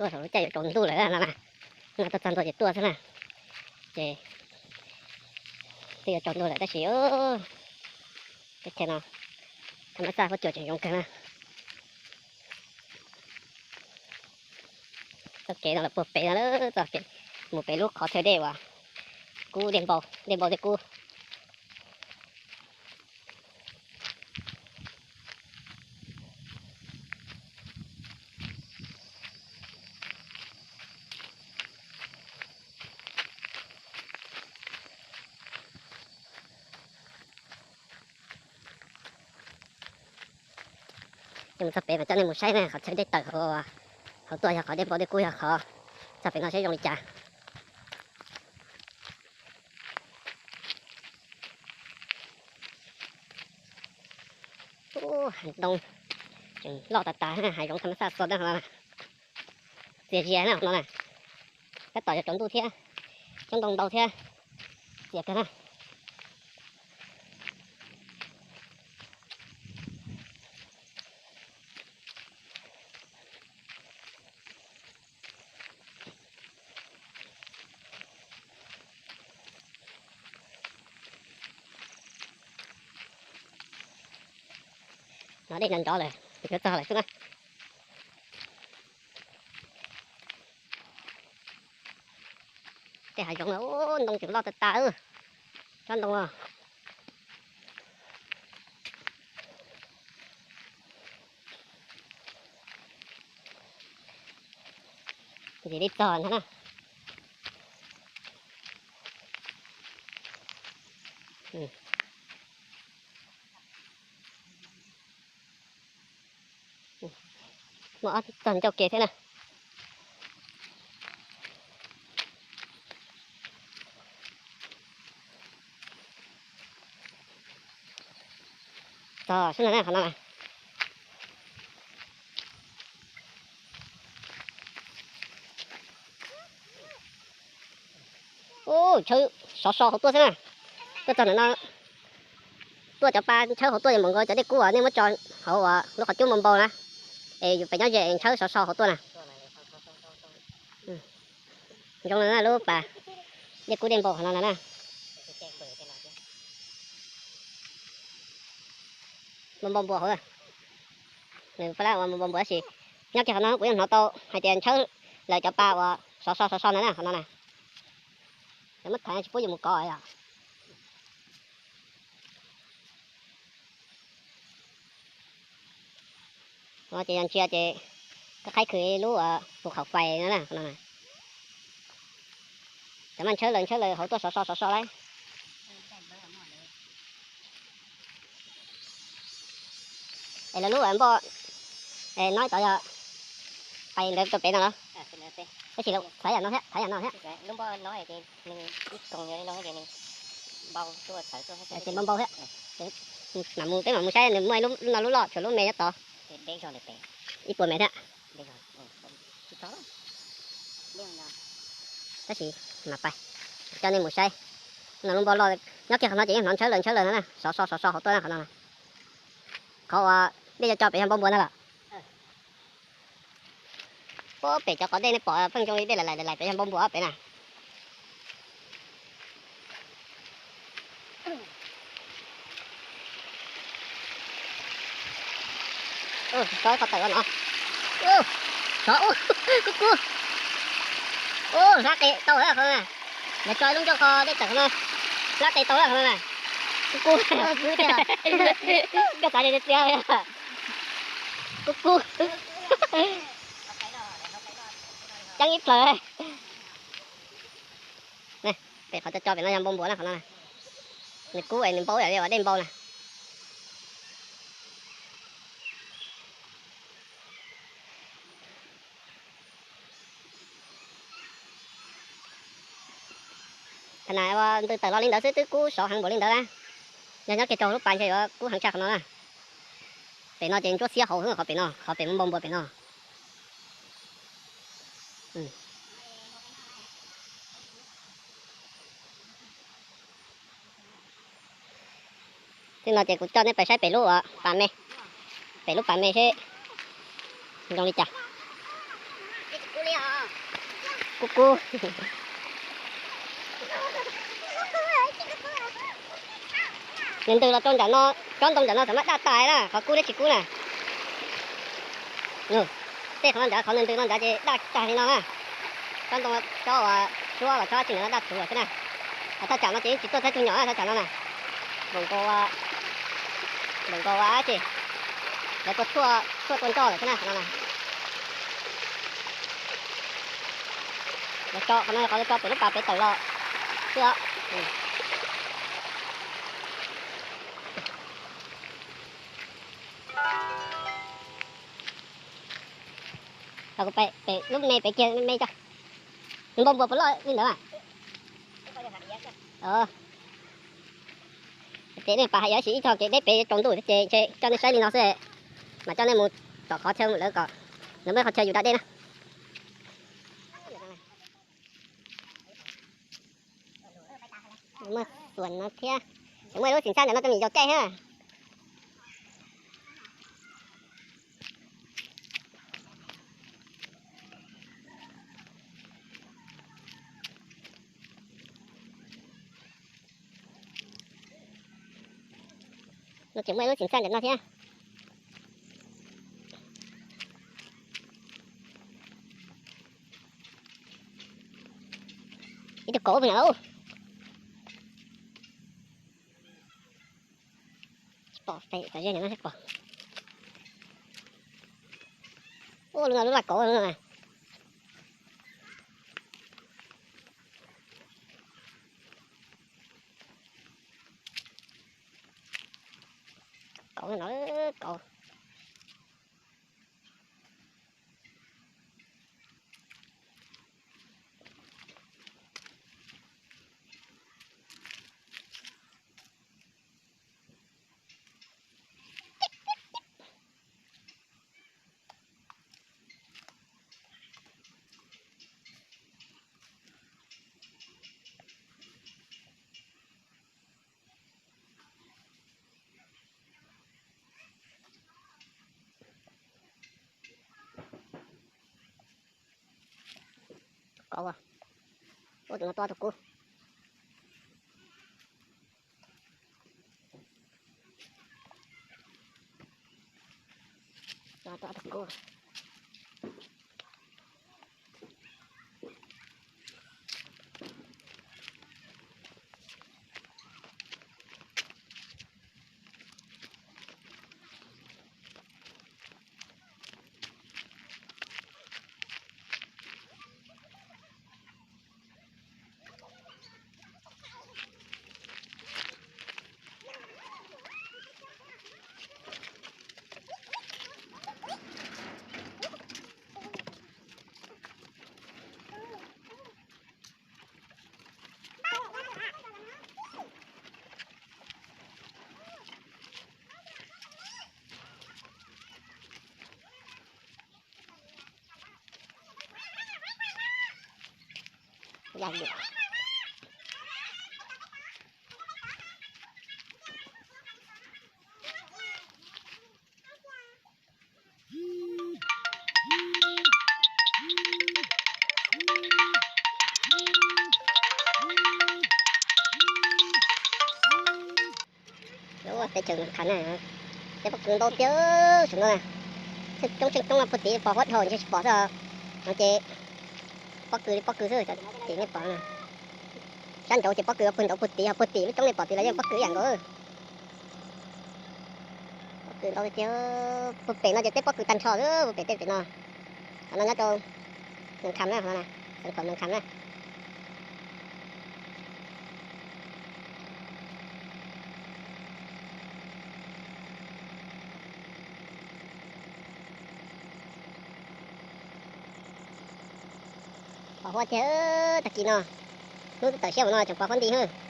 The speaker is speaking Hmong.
Tuaj saum lub caij yuav tsaus ntuj lawm no na. No tuaj txog ntua ces tuaj xwb na. Ces twb yuav tsaus ntuj lawm tab sis teb chaws no thaj mab xaj huab cua tseem zoo kawg na. Txoj kev no los puag pem no, txoj kev mus pem lub qhov chaw dej uas kub dej npau, dej npau dej kub. Ces mus txog pem mas coj nej mus saib na, qhov chaw dej tawm hauv tuaj yog qhov dej npau dej kub yog qhov, txog pem no saib zoo li cas. Ub, hav ntoo tseem loj tas tas, hav zoov thaj mab xaj xua na, txias zias na no na. Tab tom yuav tsaus ntuj thiab, tsob ntoo ntau thiab, txias kawg na. No dej nrov nrov lawm, yuav txog lawm xwb na. Tej hav zoov no ntoo tseem loj tas tas, tsob ntoo no. Ntxim li txog ntag na. Muaj ob txog ncauj ke thiab na. Txog xwb ntag na qhov no na. Ub, tshawb sov so hauv tuaj xwb na. Tuaj txog ntawm no, tuaj cov pa tshawb hauv tuaj yuav npaum nkaus cov dej kub uas nej muab tso hauv uas lub qhov cub npau npau na. Es yus pem nyob ze es tshawb sov so hauv tuaj na. Zoo no na lub pas dej kub dej npau qhov no ntag na. Npau npau npua hauv. Nws pab lab uas npau npau npua tab sis nyob kiag qhov no kuv yeej hnov tau hais tias tshawb lawv cov pa uas sov so sov so ntawd na qhov no na. Lawv muab thaiv tsis pub yus mus kov yom. Ces yog ntsia ces koj qhaib khwv lub pus khaum fais no na, qhov no na. Cov maj ntshawb lawv ntshawb lawv hauv tuaj sov so sov so lawm. Es lawv lub npoj no tod yog pais ntawd rau pem no los? Tab sis thaiv yam no thiab, thaiv yam no thiab. Ces npau npau thiab. Mam mus, peb mam mus saib nws muaj ib lub no lub loj tshuav lub me nyob tod. Ib puas mev thiab. Tab sis mam pais coj nej mus saib. No lub npau loj nyob kiag qhov no ces yeej hnov ntshawb lawv ntshawb lawv no na, sov so sov so hauv tuaj na qhov no na. Qhov uas dej cov co pem yog npau npua no los? Pem cov qhov dej nej pom pheej zoo li dej lais lais lais pem yog npau npua pem na. Sov qhov tawm no. Sov ub, kub kub. Ub, hlab qe tau lawm qhov no na. Lawv tso ib lub ncauj kho dej tawm qhov no. Hlab qe tau lawm qhov no na. Kub kub. Koj xav tias txias. Kub kub. Ceeb ib plawg. Pem qhov cov co pem no yog npau npua na qhov no na. Nws kub es nws npau ib yam li uas dej npau na. Qhov na ua ntws tawm los li ntawd xwb twb kub sov heev npaum li ntawd na. Yog nyob kiag rau lub pas ntshe yuav kub heev tshaj qhov no na. Pem no ces ntsuab xiab hauv xwb qhov pem no, qhov pem npau npua pem no. Tib no ces kuv coj nej pais saib pem lub uas pas me, pem lub pas me seb zoo li cas. Kub kub. Nws ntws los rau nram no, tsob ntoo nram no txawm muab daj tas na, qhov kub thiab tsis kub na. Tej qhov no ntawd, qhov nws ntws no ntawd ces daj tas li no na. Tsob ntoo, tsob uas suab los tsob tsi ntawd no daj txhuv lawm xwb na. Thaj tsam no ces yeej tsis tuaj txog tug nyom na, thaj tsam no na. Npaum nkaus, npaum nkaus ua dab tsi, lawv tua tshuaj tua nroj lawm xwb na qhov no na. Lawv tso qhov no, qhov lawv tso pem lub pas pem tawm los xwb os. Pem lub me pem kiag me, nws npau npua puas loj li ntawd. Ces nej pas hais ib sim ib tog kev deb pem tsaus ntuj ces ntshe coj nej saib li no xwb, mas coj nej mus tom qhov chaw lawv kom, lawv muaj qhov chaw yus da dej na. Muaj xuas no thiab, tseem muaj lub xim ntxhab ntawm no rau me nyuam yau caij thiab. No tseem muaj ib lub xim ntxhab ntawm no thiab. Ib tug kauv pem no lauj. Tsis pom, cov ze ntawm no tsis pom. Ua lub no lub laj kauv no. Kauv no, kauv. Kauv, ua tus no to tus kub. To tus kub. Lub teb chaws Nag Kham na, tej pob kws ntau tiag saum no na. Tsheej coob tsheej coob no puag tim pos huab dhau ntshe tsis pom xwb. No ces pob kws li pob kws xwb, tim nej pom na. Sab nraud ces pob kws puag nraud puag tim, ho puag tim lub roob nej pom tim los yeej pob kws ib yam nkaus. Pob kws ntau tiag, puag pem no ces tej pob kws tag nrho xwb, puag pem tej pem no. Qhov no nyob rau Nag Kham na, qhov no na, xeev khuam Nag Kham na. Pos huab tiag, tag kis no, hnub twb tawm siab mus no tseem pos huab nti hwb.